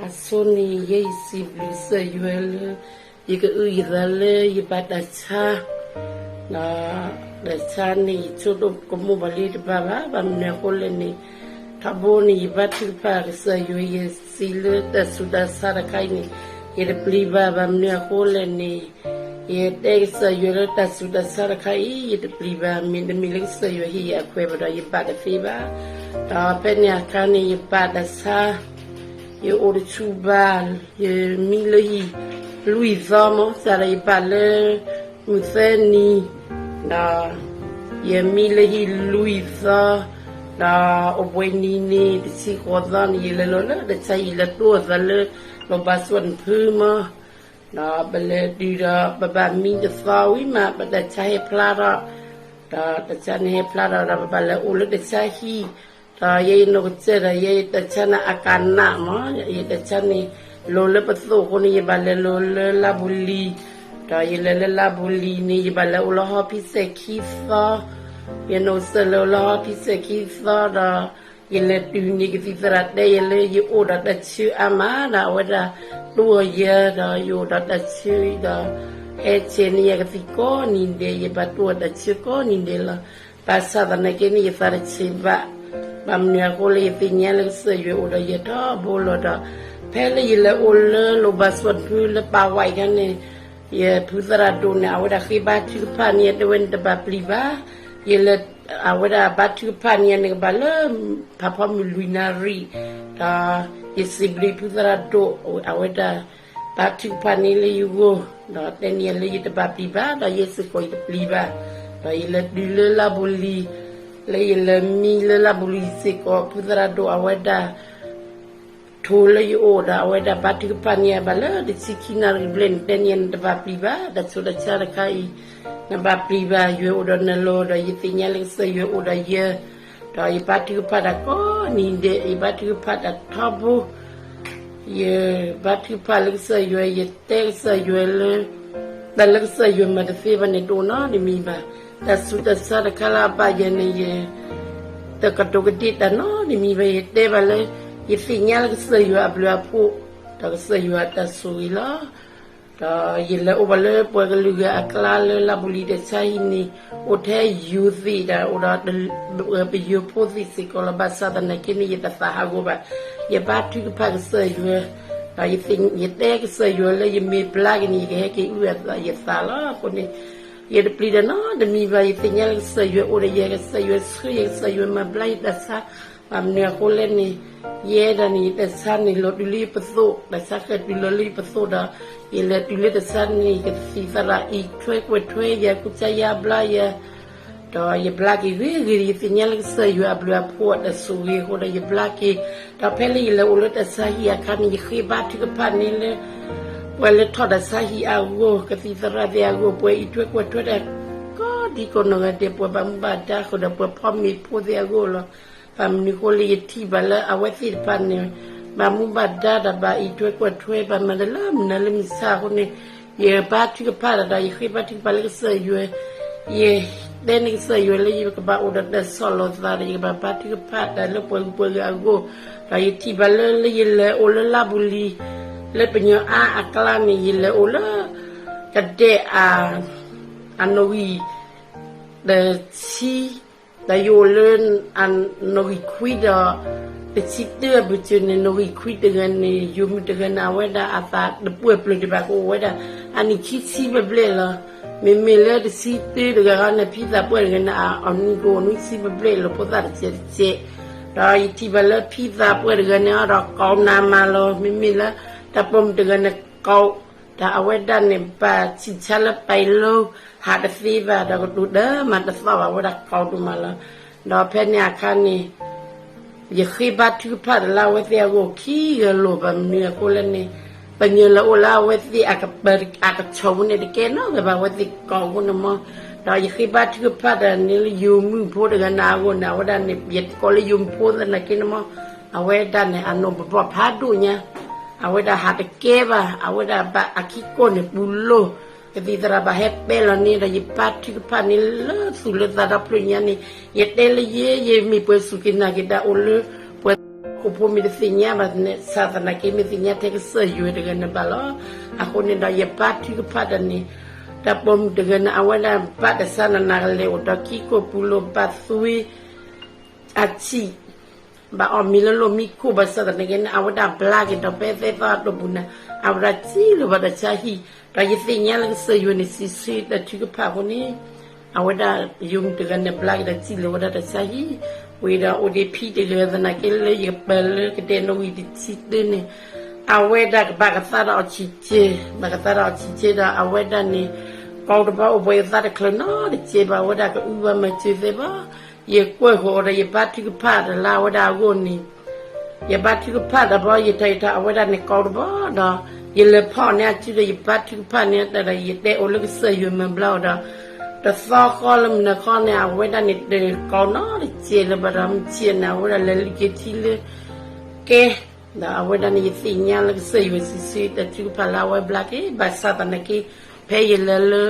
အဆိန့ၣ် ယဲယစံးဘျုးကစၢ်ယွၤလၢ ယကအုၣ်ယသးလၢယဘၣ်တၢ်ဆါ, ဒီးတၢ်ဆါန့ၣ် ယဆိကမိၣ်တဘၣ်လၢတဘၣ်ဘၣ်, ဘၣ်မနုၤအဃိလဲၣ်န့ၣ်, ထီဘိန့ၣ် ယဘါထုကဖၣ်ကစၢ်ယွၤ ယစံးလၢတၢ်ဆူးတၢ်ဆါတခါအံၤန့ၣ် ယတပျံၤဘၣ်, ဘၣ်မနုၤအဃိလဲၣ်န့ၣ် ယတဲကစၢ်ယွၤလၢတၢ်ဆူးတၢ်ဆါတခါအံၤ ယတပျံၤဘၣ်, မ့တမ့ၢ်လၢကစၢ်ယွၤဟ့ၣ်ယၤအခွဲးဘၣ်ဒီး ယဘၣ်တသ့ဘၣ်. ဒီးဖဲန့ၣ်အခါန့ၣ် ယဘၣ်တၢ်ဆါ, ယအိၣ်တဆူၣ်ဘၣ်, ယမံလၢဟံၣ်လွံၢ်သီမး, စးဒီးယဘၣ်လၢမုၢ်သၢနံၤ, ဒီး ယမံလၢဟံၣ်လွံၢ်သီ, ဒီးအိၣ်ဘှံးနံၤန့ၣ် တဆံဃိးသီန့ၣ် ယလဲၤလီၤလၢတၢ်ဆါဟံၣ် လဲၤတိၢ်အသးလၢ လီၢ်ဘၣ်စွၣ်နဖုမး, ဒီးပလဲၤတုၤဒီး ပဘၣ်မံတသီဝံၤမး ပတၢ်ဆါဟဲဖျါထီၣ်, ဒီးတၢ်ဆါန့ၣ်ဟဲဖျါထီၣ်ဒီး ပဘၣ်လဲၤအိၣ်လၢတၢ်ဆါဟံၣ်, ဒီးယဲယနီၢ်ကစၢ်ဒီး ယဲယတၢ်ဆါန့ၣ်အကနးမး, ယတၢ်ဆါန့ၣ် လီၤလၢပသိးအဃိန့ၣ် ယဘၣ်လဲၤလီၤလၢလါဘူးလံၤ, ဒီးယလဲၤလၢလါဘူးလံၤန့ၣ် ယဘၣ်လဲၤအိၣ်လၢဟီဖံစဲးခံသီ, ယနီၢ်ကစၢ်လဲၤအိၣ်လၢဟီဖံစဲးခံသီဒီး ယလဲၤတုၤန့ၣ် ကသံၣ်သရၣ်တဲယၤလၢယအိၣ်ဒီးတၢ်ဆၢအါမးဒီး အဝဲဒၣ်တိၢ်အီၤယၤဒီး ယအိၣ်ဒီးတၢ်ဆၢဒီး ဟဲဆဲးန့ၢ်ယၤကသံၣ်ကိးနံၤဒဲး, ယဘၣ်တိၢ်အီၤတၢ်ဆၢကိးနံၤဒဲးလီၤ. ဘၣ်ဆၣ်သနာ်က့န့ၣ် ယသးတဆံးဘၣ်, ဘၣ်မနုၤအဃိလၢယသ့ၣ်ညါလၢကစၢ်ယွၤအိၣ်ဒီးယၤထီဘိလီၤဒီး ဖဲလၢယလဲၤအိၣ်လၢလီၢ်ဘၣ်စွၣ်နဖုလၢပၢ်ဝဲအံၤခါန့ၣ် ယဖုသရၣ်ဒိၣ်န့ၣ် အဝဲဒၣ်ဃ့ဘါထုကဖၣ်န့ၢ်ယၤ တဲဝဲန့ၣ်တဘၣ်ပျံၤဘၣ်, ယလဲၤ အဝဲဒၣ်ဘါထုကဖၣ်န့ၢ်ယၤန့ၣ် ကဘၣ်လၢ ဖးဖီမုၢ်လွံၢ်နၣ်ရံၣ်, ဒီးယစံးဘျုးဖုသရၣ်ဒိၣ် အဝဲဒၣ် ဘါထုကဖၣ်န့ၢ်လၢယဂီၢ်, ဒီးတဲန့ၢ်ယၤလၢယတဘၣ်ပျံၤဘၣ်, ဒီးယဲစ့ၢ်ကီးယတပျံၤဘၣ်, ဒီးယလဲၤတုၤလၢလါဘူးလံၤ, လၢယလဲၤမံလၢလါဘူးလံၤစ့ၢ်ကီး ဖုသရၣ်ဒိၣ်အဝဲဒၣ် ထိးလၢယအိၣ်ဒီး အဝဲဒၣ်ဘါထုကဖၣ်န့ၢ်ယၤဘၣ်လၢတဆံခံနၣ်ရံၣ်ဘျဲၣ်န့ၣ် တဲန့ၢ်ယၤန့ၣ် တဘၣ်ပျံၤဘၣ်, တၢ်ဆူးတၢ်ဆါတခါအံၤ နဘၣ်ပျံၤဘၣ်, ယွၤအိၣ်ဒီးနၤလီၤ, ဒီးယသ့ၣ်ညါလၢကစၢ်ယွၤအိၣ်ဒီးယၤ, ဒီးယဘါထုကဖၣ်တၢ်ကိးနံၤဒဲး, ယဘါထုကဖၣ်တၢ်ထီဘိ ယဘါထုကဖၣ်လၢကစၢ်ယွၤ, ယတဲကစၢ်ယွၤလၢ တၢ်လၢကစၢ်ယွၤမၤတသ့ဘၣ်န့ၣ် တအိၣ်နီတမံၤဘၣ်. တၢ်ဆူးတၢ်ဆါတခါလၢအဘၣ်ယၤန့ၣ် ယတကတိၤကဒ့ၣ်တၢ်နီတမံၤဘၣ်. ယတဲဘၣ်လၢ ယသ့ၣ်ညါလၢကစၢ်ယွၤအဘျုးအဖှိၣ်, ဒီးကစၢ်ယွၤအတၢ်ဆိၣ်ဂ့ၤလီၤ. ဒီးယလဲၤအိၣ်ဘၣ်လၢပှၤကလုာ်ဂၤအကျါလၢလါဘူးလံၤတၢ်ဆါဟံၣ်န့ၣ် အိၣ်ထဲယိၤသ့ၣ်ဒီး အိၣ်ဒီး ပယီၤဖိသ့ၣ်စ့ၢ်ကီးလီၤ. ဘၣ်ဆၣ်သနာ်က့န့ၣ် ယတသးဟးဂီၤဘၣ်, ယဘါထုကဖၣ်ကစၢ်ယွၤ, ဒီးယတဲကစၢ်ယွၤလၢယမ့ၢ်ဘျါက့ၤန့ၣ် ယကဟဲက့ၤအုၣ်အသးယသးလီၤ. အဃိန့ၣ် ယတပျံၤတၢ်နီတမံၤဘၣ်. ယသ့ၣ်ညါလၢကစၢ်ယွၤအိၣ်ဒီးယၤ, ကစၢ်ယွၤဆှၢယၤ, ကစၢ်ယွၤမၤဘျါယတၢ်ဆါ, ဘၣ်မနုၤအဃိလဲၣ်န့ၣ် ယဲဒၣ်န့ၣ် ယတၢ်ဆါန့ၣ် လီၤတုၤလၢယပသိၣ်, တၢ်ဆါဃဲၤတုၤလီၤလၢယပသိၣ်ဒီး ယလဲၤတုၤလၢတၢ်ဆါန့ၣ် ကသံၣ်သရၣ်အံးထွဲကွၢ်ထွဲယၤ, ကူစါယၤ, ဘျါယၤ, ဒီးယဘျါက့ၤဂ့ၤဂ့ၤဒီး ယသ့ၣ်ညါလၢကစၢ်ယွၤအဘျုးအဖှိၣ်အတၢ်ဆိၣ်ဂ့ၤအဃိဒီး ယဘျါက့ၤ, ဒီးဖဲလၢယလဲၤအိၣ်လၢတၢ်ဆါဟံၣ်အခါန့ၣ် ယဃ့ဘါထုကဖၣ်န့ၢ်လၢ ပှၤလၢထီၣ်တၢ်ဆါဟံၣ်အဂီၢ်, ကသံၣ်သရၣ်သ့ၣ်အဂီၢ်, ပှၤအံးထွဲကွၢ်ထွဲတၢ် ကိးဒံကိးနီၢ်ဂၤဒဲး, ပှၤဘၣ်မူဘၣ်ဒါဃုာ်ဒီးပှၤဖီမ့ၤဖိသ့ၣ်အဂီၢ်လီၤ. ဘၣ်မနုၤအဃိလၢယထံၣ်ဘၣ်လၢအဝဲသ့ၣ်တဖၣ်န့ၣ် ဘၣ်မူဘၣ်ဒါဒီးဘၣ်အံးထွဲကွၢ်ထွဲ ဘၣ်မၤတၢ်လၢမုၢ်နၤလၢမုၢ်ဆါအဃိန့ၣ် ယဘါထုကဖၣ်ဒီး ယဃ့ဘါထုကဖၣ်လၢကစၢ်ယွၤ, ယတဲန့ၢ်ကစၢ်ယွၤလၢယကဘၣ်အိၣ်ဒီးတၢ်ဆီၣ်လီၤသးဒီး ယကဘၣ်ဘါထုကဖၣ်တၢ်လၢပှၤဂုၤပှၤဂၤအဂီၢ်, ဒီးယထံၣ်ဘၣ်လၢ လၢယလဲၤအိၣ်လၢလါဘူးလံၤ လၢပညီအါအကျါန့ၣ် ယလဲၤအိၣ်လၢ ကဒဲၣ်အ အနီၣ်ဂံၢ် တဆံ, ဒီးယအိၣ်လၢ အနီၣ်ဂံၢ်ခွံဒီး တဆံတၢအပူၤစၢၤန့ၣ် နီၣ်ဂံၢ်ခွံတဂၤန့ၣ် ယိၤမုၣ်တဂၤန့ၣ် အဝဲဒၣ်အသးတပှၢ်ပျၢၤဒံးဘၣ် ကအိၣ်ဝဲဒၣ် အနံၣ်ခံဆံဘျဲၣ်ဘျဲၣ်လီၤ. မ့မ့ၢ်လၢတဆံတၢတဂၤန့ၣ် ဖံသးပှၢ်တဂၤန့ၣ် အနံၣ်ကအိၣ်နွံဆံဘျဲၣ်ဘျဲၣ်လီၤ. ဖိသၣ်တစဲးတစဲး, ဒီးယထံၣ်ဘၣ်လၢဖံသးပှၢ်တဂၤန့ၣ်ဒီး ကိးနၤမးလီၤ. မ့မ့ၢ်လၢ တၢ်ပိာ်မုၣ်တဂၤန့ၣ် ကိး ဒီးအဝဲဒၣ်န့ၣ် ဘၣ်ဆံၣ်ဆါလၢပာ်လီၤ ဟးတသ့ဘၣ် ဒီးကတိၤတၢ်မၤတသီဘၣ် အဝဲဒၣ်ကိးဒိၣ်မးလီၤ. ဒီးဖဲန့ၣ်အခါန့ၣ် ယဃ့ဘါထုကဖၣ်တၢ်လၢအဝဲသ့ၣ်အဂီၢ်ခံဂၤလိာ် ဘၣ်မနုၤအဃိလဲၣ်န့ၣ် ပညီလၢအိၣ်လၢအဝဲသ့ၣ်အကပၤအကဆီၣ်အဃိန့ၣ် တကဲနီတဂၤဘၣ် အဝဲသ့ၣ်ကိးအဃိန့ၣ်မး. ဒီးယဃ့ဘါထုကဖၣ်တၢ်န့ၣ်လၢယိၤမုၣ်ဖိတဂၤန့ၣ်အဂီၢ်န့ၣ် အဝဲဒၣ်န့ၣ် ယကိးလၢယိၤမုၣ်ဖိသနာ်က့န့ၣ်မး အဝဲဒၣ်န့ၣ် အနီၢ်ပဘီၣ်ဖးဒိၣ်ညါ, အဝဲဒၣ်ဟးတကဲဘၣ်, အဝဲဒၣ်ဘၣ်အခံကိးန့ၣ်ပူၤလီၤ. ကသံၣ်သရၣ်ဘၣ်ဟဲပဲလီၤန့ၣ်ဒီး ယဘါထုကဖၣ်န့ၣ်လၢသူၣ်လၢသးဒီဖျၢၣ်ညါန့ၣ် ယတဲလၢယဲ ယမ့ၢ်ပှၤစူၢ်က့ၤနာ်က့ၤတၢ်အိၣ်လၢ ပှၤ အိၣ်ဖိမ့ၢ်တသ့ၣ်ညါဘၣ်န့ၣ် ဆၣ်သနာ်က့မ့ၢ်သ့ၣ်ညါထဲကစၢ်ယွၤတဂၤန့ၣ်ဘၣ်လီၤ. အဃိန့ၣ်ဒီးယဘါထုကဖၣ်တၢ်န့ၣ် တၢ်ပိာ်မုၣ်တဂၤန့ၣ် အဝဲဒၣ်ဘၣ်တၢ်ဆါနးနးကလဲာ်အိၣ်ဒီးကံၢ်ခိၣ်ပူၤလီၤ ဘၣ်သွံ အဆံး ဘၣ်အီၣ်မ့ၤလၢလိၣ်မံခိၣ်ဘၣ်ဆၣ်သနာ်က့န့ၣ် အဝဲဒၣ်ဘျါက့ၤဒီးဖဲသဲသီအတီၢ်ပူၤန့ၣ် အဝဲဒၣ်စံၣ်လီၤဘၣ်တၢ်ဆါဟံၣ် ဒီးယသ့ၣ်ညါလၢကစၢ်ယွၤန့ၣ် စံးဆၢတၢ်ထုကဖၣ်အဃိန့ၣ် အဝဲဒၣ်ယိၤမုၣ်တဂၤန့ၣ် ဘျါက့ၤဒီးစံၣ်လီၤဝဲဒၣ်တၢ်ဆါဟံၣ် ဝံၤဒီးအိၣ်ဒံးဖံတဂၤသနာ်က့လၢယကပၤလၢကဒဲးနီၣ်ဝံၤတဆံတၢန့ၣ် အဝဲဒၣ်ကဘၣ်ကသါဒီးအီၣ်ဆံးကဲ ဘၣ်ကသါဒီးအီၣ်ဆံးကဲဒီး အဝဲဒၣ်န့ၣ် ကိးတဘီအိၣ်ပှဲၤကသါတချုးနီတစဲးဘၣ် အဝဲဒၣ်ကအုဘၣ်မၤစၢၤသ့ဘၣ် ယကွၢ်ဃီၤဒီးယဘါထုကဖၣ်တၢ်လၢအဝဲဒၣ်အဂီၢ်န့ၣ် ယဘါထုကဖၣ်တၢ်ဘီ ယထံၣ်ယထံၣ်အဝဲဒၣ်န့ၣ်ကိးတဘီဒီး ယလဲၤဖီၣ်န့ၢ်အစုဒီးယဘါထုကဖၣ်န့ၢ်တၢ်ဒီး ယတဲအိၣ်လၢကစၢ်ယွၤမၤဘျါအီၤဒီး တသီဃီလၢမုၢ်နၤခီန့ၣ် အဝဲဒၣ်န့ၣ်တကိးနီတစဲးလၢၤဘၣ်ဒီး မုၢ်ဆ့ၣ်န့ၣ် အဝဲဒၣ်လဲၤလုၢ်က့ၤထံလၢ ကဲ ဒီးအဝဲဒၣ်န့ၣ် ယသ့ၣ်ညါလၢကစၢ်ယွၤစံးဆၢတၢ်ထုကဖၣ်လၢအဝဲဘျါက့ၤ ဘၣ်ဆၣ်သနာ်က့ ဖဲယလဲၤလၢ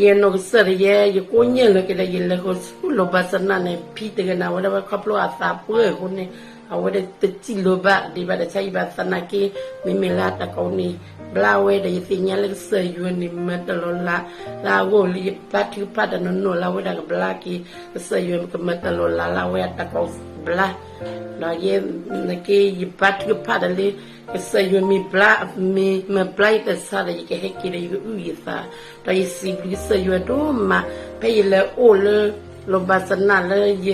ယနီၢ်ကစၢ်ဒၣ်ယဲ ယကိးညၢၢ်လီၤက့ၤဒီး ယလဲၤဃီၤဆူလိၣ်ဘၣ်စနၢ်န့ၣ် ဖံတဂၤန့ၣ် အဝဲဒၣ်ဝဲခီဖျိအသးပှၢ်အဃိန့ၣ် အဝဲဒၣ်တစံၣ်လီၤဘၣ်ဒံးဘၣ်တၢ်ဆါဟံၣ်ဘၣ်သနာ်က့ မ့မ့ၢ်လၢအတၢ်ကိးန့ၣ် ဘျါဝဲဒီး ယသ့ၣ်ညါလၢကစၢ်ယွၤန့ၣ် မၤတၢ်လီၤလးလၢအဂီၢ်လၢယဘါထုကဖၣ်တၢ်နီၢ်နီၢ်လၢအဝဲဒၣ်ကဘျါက့ၤ ကစၢ်ယွၤကမၤတၢ်လီၤလးလၢအဝဲအတၢ်ကိးဘျါ ဒီးယဲ နက့ ယဘါထုကဖၣ်တၢ်လၢ ကစၢ်ယွၤမ့ၢ်ဘျါ မ့ၢ်မၤဘျါယတၢ်ဆါဒီး ယကဟဲက့ၤဒီးယကအုၣ်ယသး ဒီးယစံးဘျုးကစၢ်ယွၤဒိၣ်မး ဖဲယလဲၤအိၣ်လၢ လိၣ်ဘၣ်စနၢ်လၢယ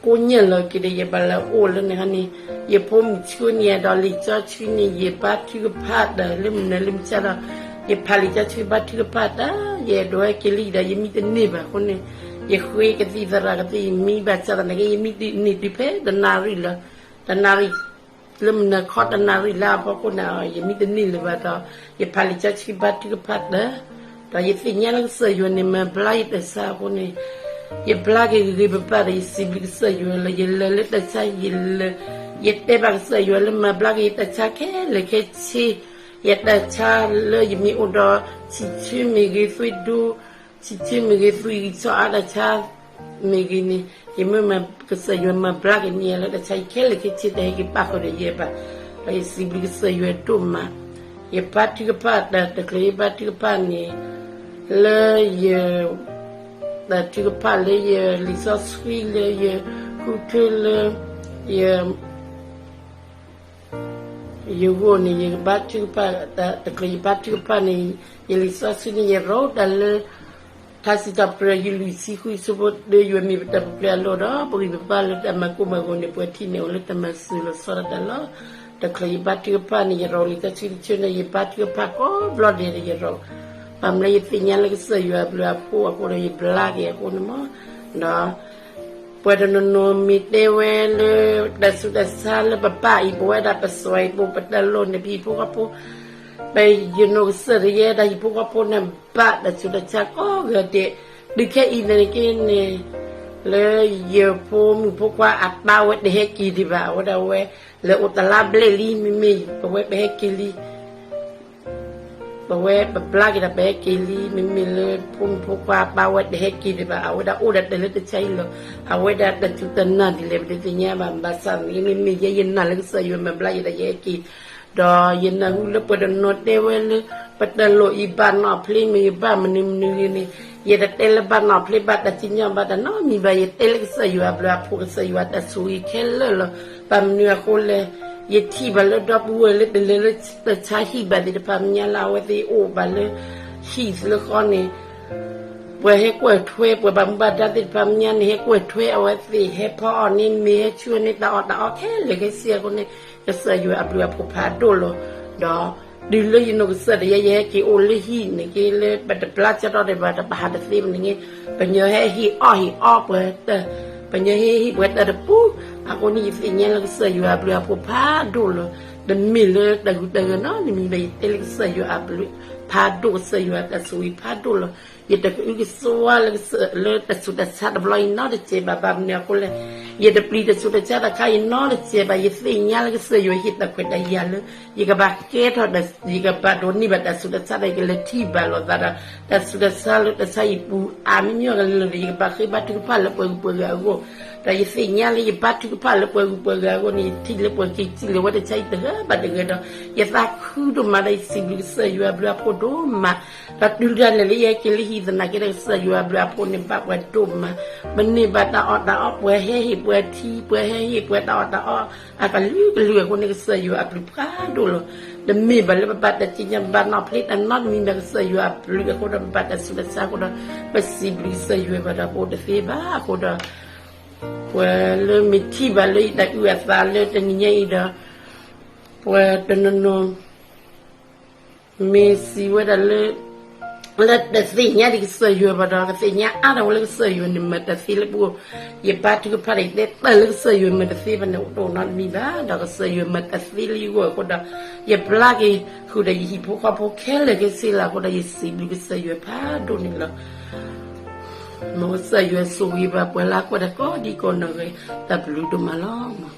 ကိးညၢၢ်လီၤက့ၤဒီး ယဘၣ်လဲၤအိၣ်လၢန့ၣ်ခါန့ၣ် ယဖိမုၣ်ဆူန့ၣ်ဒီးလံာ်စီဆှံန့ၣ် ယဘါထုကဖၣ်တၢ်လၢမုၢ်နၤလၢမုၢ်ဆါဒီး ယဖးလံာ်စီဆှံဘါထုကဖၣ်တၢ် ယအဲၣ်ဒိးဟဲက့ၤလံဒီး ယမံတန့ၢ်ဘၣ်အဃိန့ၣ် ယဃ့ကသံၣ်သရၣ်ကသံၣ်မံဘၣ်ဆၣ်သနာ်က့ ယမံတန့ၢ်တုၤဖဲတနၣ်ရံၣ်လီၤ. တနၣ်ရံၣ် လၢမုၢ်နၤခီတနၣ်ရံၣ်လၢအဖီခိၣ်န့ၣ် ယမံတန့ၢ်လၢၤဘၣ်ဒီး ယဖးလံာ်စီဆှံဘါထုကဖၣ်တၢ် ဒီးယသ့ၣ်ညါလၢကစၢ်ယွၤန့ၣ် မၤဘျါယတၢ်ဆါအဃိန့ၣ် ယဘျါက့ၤဂ့ၤဂ့ၤဘၣ်ဘၣ်ဒီး ယစံးဘျုးကစၢ်ယွၤလၢ ယလဲၤလၢတၢ်ဆါ ယလဲၤ ယတဲဘၣ်ကစၢ်ယွၤလၢမၤဘျါက့ၤယတၢ်ဆါခဲလၢာ်ခဲဆ့ ယတၢ်ဆါလၢယမ့ၢ်အိၣ်ဒီး ဆံၣ်ဆၢမ့ၢ်ဂ့ၤ သွံၣ်ဒူ ဆံၣ်ဆၢမ့ၢ်ဂ့ၤ သွံၣ်ဂံၢ်ဆီအါတၢ်ဆါ မ့ၢ်ဂ့ၤန့ၣ် ယမ့ၢ်မၤကစၢ်ယွၤမၤဘျါက့ၤန့ၢ်ယၤလၢတၢ်ဆါ ယခဲလၢာ်ခဲဆ့တဟဲက့ၤပၣ်ဃုာ်ဒီးယဲဘၣ် ဒီးယစံးဘျုးကစၢ်ယွၤဒိၣ်မး ယဘါထုကဖၣ်တၢ်တချုးယဘါထုကဖၣ်န့ၣ် လၢယ တၢ်ထုကဖၣ်လၢယလံာ်စီဆှံလၢယဃုထၢလၢ ယ ယဂီၢ်န့ၣ် ယဘါထုကဖၣ် တချုးယဘါထုကဖၣ်န့ၣ် ယလံာ်စီဆှံန့ၣ် ယရိတၢ်လၢ ထါစံးထီၣ်ပတြၢၤ ယလွံၢ်ဆံဃု ဆၢဖိတၢ ယွၤမ့ၢ်ပတၢ်ပူၤဖျဲးအလီၢ်ဒီး ပဂံၢ်ပဘါလၢတၢ်မၤကိၢ်မၤဂီၤန့ၣ် ပှၤထံၣ်န့ၢ်အီၤလၢတၢ်မၤစၢၤလီၤဆီဒၣ်တၢ်လီၤ. တချုးယဘါထုကဖၣ်န့ၣ် ယရိလံာ်စီဆှံတဆၢန့ၣ် ယဘါထုကဖၣ်ကိးဘျီဒဲးဒီးယရိ ဘၣ်မနုၤလၢယသ့ၣ်ညါလၢကစၢ်ယွၤအဘျုးအဖှိၣ်အဃိဒီးယဘျါက့ၤအဃိန့ၣ်မး ဒီး ပှၤတနီၤနီၤမ့ၢ်တဲဝဲလၢ တၢ်ဆူးတၢ်ဆါလၢပပၢ်အံၤ ပဝဲဒၣ်ပစွၤအံၤ ပအိၣ်ပတၢ်လိၣ်န့ၣ် ပဟံၣ်ဖိဃီဖိ ပယနီၢ်ကစၢ်ဒၣ်ယဲ တၢ်ဟံၣ်ဖိဃီဖိန့ၣ် ဘၣ်တၢ်ဆူးတၢ်ဆါကိးဂၤဒဲး တုၤခဲအံၤန့ၣ်က့န့ၣ် လၢယဖိမုၣ်ဖိခွါအပၢ်ဝဲတဟဲက့ၤဒံးဘၣ် အဝဲဒၣ်ဝဲ လဲၤအိၣ်တလါဘျဲၣ်လံ မ့မ့ၢ်ပဝဲပဟဲက့ၤလံ ပဝဲပဘျါက့ၤဒီးပဟဲက့ၤလံ မ့မ့ၢ်လၢဖိမုၣ်ဖိခွါအပၢ်ဝဲ တဟဲက့ၤဒံးဘၣ် အဝဲဒၣ်အိၣ်ဒၣ်တၢ်လၢတၢ်ဆါဟံၣ်လီၤ. အဝဲဒၣ်တၢ်စူၢ်တၢ်နာ်ဒ်လဲၣ် ပတသ့ၣ်ညါဘၣ် ဘၣ်ဆၣ်န့ၣ် မ့မ့ၢ်ယဲယနာ်လၢကစၢ်ယွၤမၤဘျါယၤဒီးယဟဲက့ၤ ဒီးယနၢ်ဟူလၢပှၤတနီၤတဲဝဲလၢ ပတၢ်လိၣ်အံၤဘၣ်နီၣ်ဖျ့မ့ၢ်ဂ့ၤ ဘၣ်မနုၤမနုၤဂ့ၤန့ၣ် ယတတဲလၢဘၣ်နီၣ်ဖျ့ဘၣ်တၢ်စံၣ်ညီၣ်ဘၣ်တၢ်နီတမံၤဘၣ် ယတဲလၢကစၢ်ယွၤအဘျုးအဖှိၣ် ကစၢ်ယွၤတၢ်ဆိၣ်ဂ့ၤခဲလၢာ်လီၤ. ဘၣ်မနုၤအဃိလဲၣ် ယထံၣ်ဘၣ်လၢဒီပုၢ်ဝဲၢ်လၢတလဲၤလၢတၢ်ဆါဟံၣ်ဘၣ်သ့ၣ်တဖၣ်မ့ၢ်ညါလၢအဝဲသ့ၣ်အိၣ်ဘၣ်လၢ ဟံၣ်လၢဃီန့ၣ် ပှၤဟဲကွၢ်ထွဲ ပှၤဘၣ်မူဘၣ်ဒါသ့ၣ်တဖၣ်မ့ၢ်ညါန့ၣ် ဟဲကွၢ်ထွဲအဝဲသ့ၣ် ဟဲဖီအီၣ်န့ၢ်မ့ၤ ဟဲဆူအီၣ်န့ၢ်တၢ်အီၣ်တၢ်အီခဲလၢာ်ခဲဆ့အဃိန့ၣ် ကစၢ်ယွၤအဘျုးအဖှိၣ်ဖးဒိၣ်လီၤ. ဒီးတုၤလၢယနီၢ်ကစၢ်ဒၣ်ယဲ ယဟဲက့ၤအိၣ်လၢဟံၣ်န့ၣ်က့လၢ ပတဘျါကၠီထီၣ်ဒံးဘၣ် တပဟးတသ့ဘၣ်န့ၣ် ပညီဟဲဟ့ၣ်အီၣ်ဟ့ၣ်အီပှၤတၢ် ပညီဟ့ၣ်ဟ့ၣ်ပှၤတၢ်တပူၤ အဃိန့ၣ် ယသ့ၣ်ညါလၢကစၢ်ယွၤအဘျုးအဖှိၣ်ဖးဒိၣ်လီၤ. တမ့ၢ်လၢတၢ်ဂုၤတၢ်ဂၤနီတမံၤဘၣ်, ယတဲလၢကစၢ်ယွၤအဘျုးဖးဒိၣ်, ကစၢ်ယွၤတၢ်ဆိၣ်ဂ့ၤဖးဒိၣ်လီၤ. ယတကအုကစွါလၢ လၢတၢ်ဆူးတၢ်ဆါတဘျီအံၤနီတစဲးဘၣ်. ဘၣ်မနုၤအဃိလဲၣ်, ယတပျံၤတၢ်ဆူးတၢ်ဆါတခါအံၤနီတစဲးဘၣ်. ယသ့ၣ်ညါလၢကစၢ်ယွၤဟ့ၣ်တၢ်ခွဲးတၢ်ယာ်လၢ ယကဘၣ်ကဲထီၣ်ဒီး ယကဘၣ်ဒိးန့ၢ်ဘၣ်တၢ်ဆူးတၢ်ဆါဒီး ယကလဲၤထံၣ်ဘၣ်လိာ်သးဒီး တၢ်ဆူးတၢ်ဆါလၢတၢ်ဆါအံၤပူၤ အါမံၤမံၤကလဲၤလၢ ယကဘၣ်ဃ့ဘါထုကဖၣ်လၢပှၤဂုၤပှၤဂၤအဂီၢ်, ဒီးယသ့ၣ်ညါလၢယဘါထုကဖၣ်လၢပှၤဂုၤပှၤဂၤအဂီၢ်န့ၣ် ယထံၣ်လၢပှၤက့ၤစံၣ်လၢၤဝဲတၢ်ဆါအံၤတဂၤဘၣ်တဂၤဒီး ယသးခုဒိၣ်မးဒီး ယစံးဘျုးကစၢ်ယွၤအဘျုးအဖှိၣ်ဒိၣ်မး. ဒီးတုၤဒၣ်လဲာ်လၢယဟဲက့ၤလၢဟံၣ်သနာ်က့ဒီး ကစၢ်ယွၤအဘျုးအဖှိၣ်န့ၣ် ဘၣ်ပှၤဒိၣ်မး, ပန့ၢ်ဘၣ်တၢ်အီၣ်တၢ်အီ, ပှၤဟဲဟ့ၣ်ပှၤထံ, ပှၤဟဲဟ့ၣ်ပှၤတၢ်အီၣ်တၢ်အီ အကလုာ်ကလုာ်အဃိန့ၣ် ကစၢ်ယွၤအဘျုးဖးဒိၣ်လီၤ. တမ့ၢ်ဘၣ်လၢပဘၣ်တၢ်စံၣ်ညီၣ် ပဘၣ်နီၣ်ဖျ့တၢ်နီတမံၤဘၣ်, ကစၢ်ယွၤအဘျုးအဃိဒီး ပဘၣ်တၢ်ဆူးတၢ်ဆါအဃိဒီး ပစံးဘျုးကစၢ်ယွၤဘၣ်ဒီး ပအိၣ်တသ့ဘၣ်အဃိဒီး ပှၤလၢမ့ၢ်ထံၣ်ဘၣ်လၢယတၢ်အုၣ်အသးလၢတနံၤညါအံၤဒီး ပှၤတနီၤနီၤ မ့ၢ်စံးဝဲဒၣ်လၢ လၢတသ့ၣ်ညါဒံးကစၢ်ယွၤဘၣ်ဒီး ကသ့ၣ်ညါအါထီၣ်ဝဲလၢကစၢ်ယွၤန့ၣ် မၤတၢ်သ့လၢပဂီၢ်, ယဘါထုကဖၣ်ဒီး ယတဲတၢ်လၢကစၢ်ယွၤမၤတၢ်သ့ဘၣ်န့ၣ် တအိၣ်နီတမံၤဘၣ်, ဒီးကစၢ်ယွၤမၤတၢ်သ့လၢယဂီၢ်အဃိဒီး ယပျၢ်က့ၤဃုာ်ဒီးယဟံၣ်ဖိဃီဖိခဲလၢာ်ခဲဆ့လီၤ. အဃိဒီး ယစံးဘျုးကစၢ်ယွၤဖးဒိၣ်န့ၣ်လီၤ. မ်ကစၢ်ယွၤဆိၣ်ဂ့ၤဘၣ်ပှၤလၢအကွၢ်တၢ်ကိးဒံကိးနီၢ်ဂၤ တၢ်ဘျုးဒိၣ်မးလီၤ.